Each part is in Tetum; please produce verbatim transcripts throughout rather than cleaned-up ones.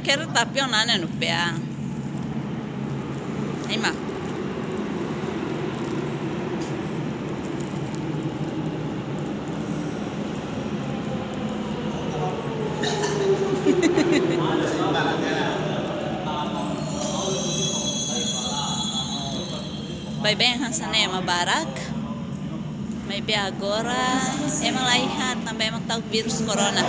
Ker tapi ona ne no pea. Ima. Baibain hanesan ne'e ema barak. Maibé agora ema la iha tanba ema ta'uk vírus corona.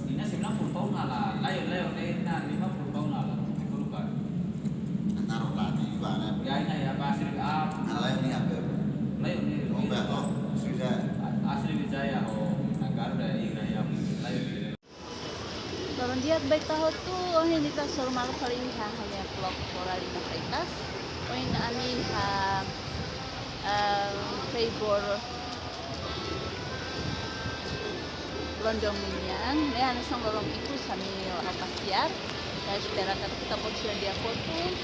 Ina sembilan puluh tahun ala, lain, lain, lain, ina lima puluh tahun ala, itu lupa. Antara pelatih juga, ada. Ya, ina ya, Basri, ah. Nah, lain ini apa? Lain ini. Oh, enggak, oh, Sriwijaya. Asri Wijaya, oh, Garuda, ina ya, lain ini. Loron di'ak ba ita hotu, ohin ita hasoru malu fali iha ha'u-nia vlog Fora Lima Freitas. Ohin ami iha, eh, Freiburg London nian, ne'e hanesan loron ikus ami la'o pasiar. Ita espera katak ita-boot sira di'ak hotu.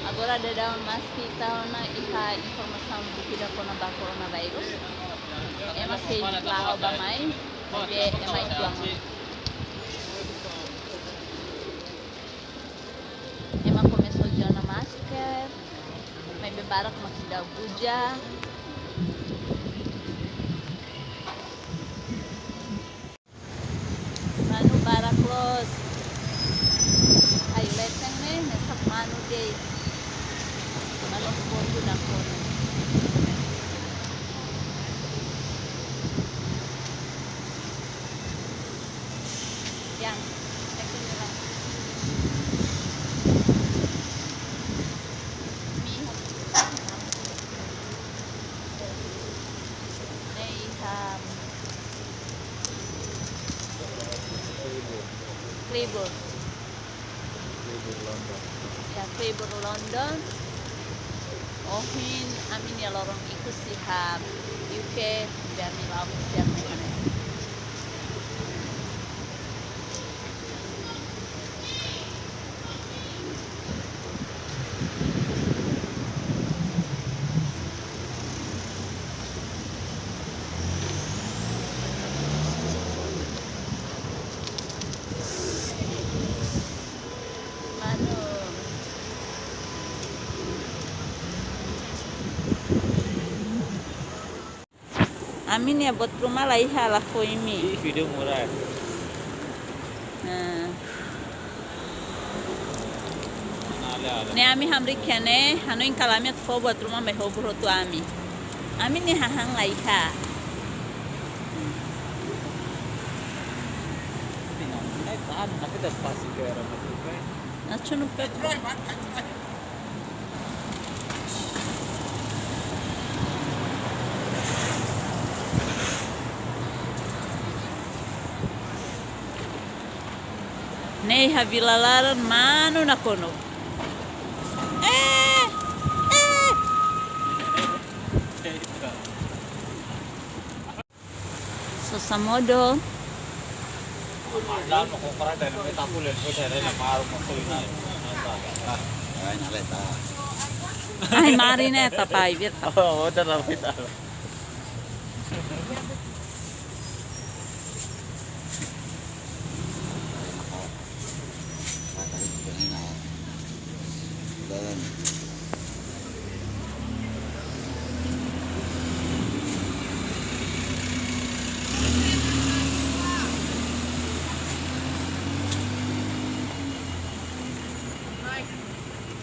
Agora daudaun maski ita la iha informasaun buat ida kona-ba coronavirus. Ema sei la'o bá-mai, maibé ema uitoan. Ema komesa uza ona masker, maibé barak mak seidauk uza. Manu barak loos. Ai leten ne'e, mesak manu de'it. Manu botu nakonu. Yang, leten de'it. Mi. Ne'e iha Freiburg. Freiburg London. Ya, Freiburg London. Ohin ami-nia loron ikus iha U K, Berlin, Berlin. Manu. Ami-nia buat ruma la iha, lakohi imi. Ih, video murah. Nah. Ne'e ami hamriik iha ne'e, hanoin kalan ami atu fó buat ruma mai hobur hotu ami. Ami-nia hahán la iha. Nacho no pepe. Ne'e iha vila laran manu nakonu. Eh, eh. Sosa modo. Ai, mari ne'e tapai, biar tapai. Oh, udah tapai, tapai.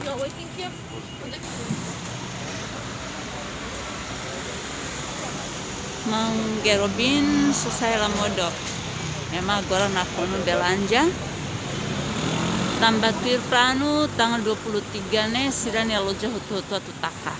You're waiting here for the Maun Gerobin, susah la modo. Ema agora nakonu belanja. Tanba tuir planu, tanggal dua puluh tiga ne'e, sira-nia loja hotu-hotu atu taka.